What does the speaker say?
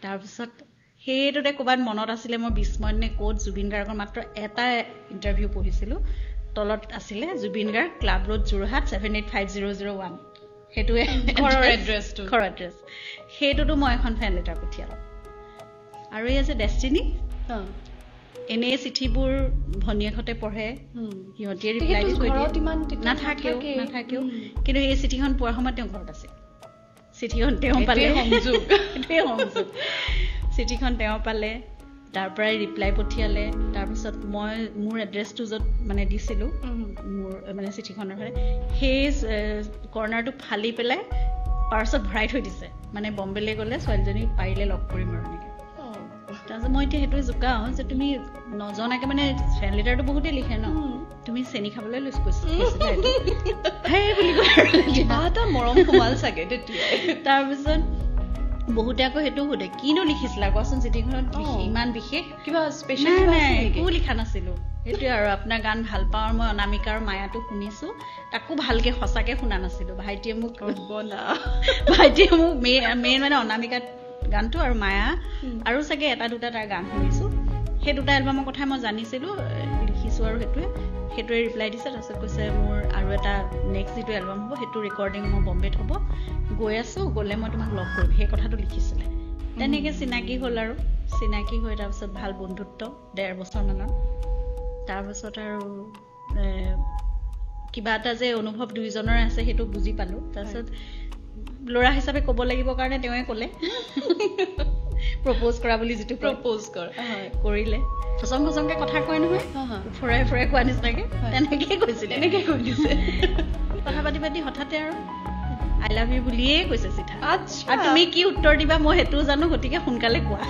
তাৰপিছত সেইটোতে ক'ৰবাত মনত আছিলে, মই বিস্ময়ত নে ক'ত জুবিন গাৰ্গৰ মাত্ৰ এটা ইণ্টাৰভিউ পঢ়িছিলোঁ, তলত আছিলে জুবিন গাৰ্গ, ক্লাব ৰোড, যোৰহাট 785001। সেইটোৱে ঘৰৰ এড্ৰেছটো। ঘৰৰ এড্ৰেছ। সেইটোতো মই এখন ফেন লেটাৰ পঠিয়ালোঁ। আৰু এই আছে ডেষ্টিনি। এনেই চিঠিবোৰ ভনীয়েকহঁতে পঢ়ে, সিহঁতিয়ে ৰিপ্লাই দি থৈ দিয়ে, নাথাকেও নাথাকেও। কিন্তু এই চিঠিখন পোৱাৰ সময়ত তেওঁ ঘৰত আছিল। চিঠিখন তেওঁ পালে, সেইটোৱে সংযোগ। চিঠিখন তেওঁ পালে, তাৰ পৰাই ৰিপ্লাই পঠিয়ালে। তাৰপিছত মই মোৰ এড্ৰেছটো য'ত মানে দিছিলোঁ মোৰ মানে চিঠিখনৰ ফালে, সেই কৰ্ণাৰটো ফালি পেলাই পাৰ্চত ভৰাই থৈ দিছে, মানে বম্বেলৈ গ'লে ছোৱালীজনী পাৰিলে লগ কৰিম আৰু এনেকৈ। তাৰপিছত মই এতিয়া সেইটোৱে জোকাওঁ যে তুমি নজনাকে, মানে ফেন লেটাৰটো বহুতেই লিখে ন, তুমি চেনি খাবলৈ লৈ গৈছিলা সেই বুলি কয়। এটা মৰম সোমাল চাগে তেতিয়াই। তাৰপিছত বহুতে আকৌ সেইটো সোধে, কিনো লিখিছিলা কোৱাচোন চিঠিখনত ইমান বিশেষ কিবা স্পেচিয়েল? নাই, একো লিখা নাছিলো। সেইটোৱে আৰু, আপোনাৰ গান ভাল পাওঁ আৰু মই অনামিকা আৰু মায়াটো শুনিছো, তাকো ভালকে সঁচাকে শুনা নাছিলো। ভাইটিয়ে মোক মেইন মানে অনামিকাত গানটো আৰু মায়া আৰু চাগে এটা দুটা তাৰ গান শুনিছো, সেই দুটা এলবামৰ কথাই মই জানিছিলো, লিখিছো আৰু সেইটোৱে ৰিপ্লাই দিছে। তাৰপিছত কৈছে মোৰ আৰু এটা নেক্সট যিটো এলবাম হ'ব সেইটো ৰেকৰ্ডিং মই বম্বেত হ'ব, গৈ আছো, গ'লে মই তোমাক লগ কৰিম, সেই কথাটো লিখিছিলে। তেনেকে চিনাকি হ'ল আৰু চিনাকি হৈ তাৰপিছত ভাল বন্ধুত্ব 1.5 বছৰমানৰ। তাৰপাছত আৰু কিবা এটা যে অনুভৱ দুইজনৰে আছে সেইটো বুজি পালো। তাৰপিছত ল'ৰা হিচাপে ক'ব লাগিব কাৰণে তেওঁৱে ক'লে প্ৰপ'জ কৰা বুলি, যিটো প্ৰপ'জ কৰা কৰিলে। ফচং ফচংকে কথা কয় নহয়, ফুৰাই ফুৰাই কোৱা নিচিনাকে, তেনেকেই কৈছিলে, তেনেকে কৈ দিছে। কথা পাতি পাতি হঠাতে আৰু "I love you" বুলিয়ে কৈছে চিধা। আৰু তুমি কি উত্তৰ দিবা মই সেইটোও জানো, গতিকে সোনকালে কোৱা।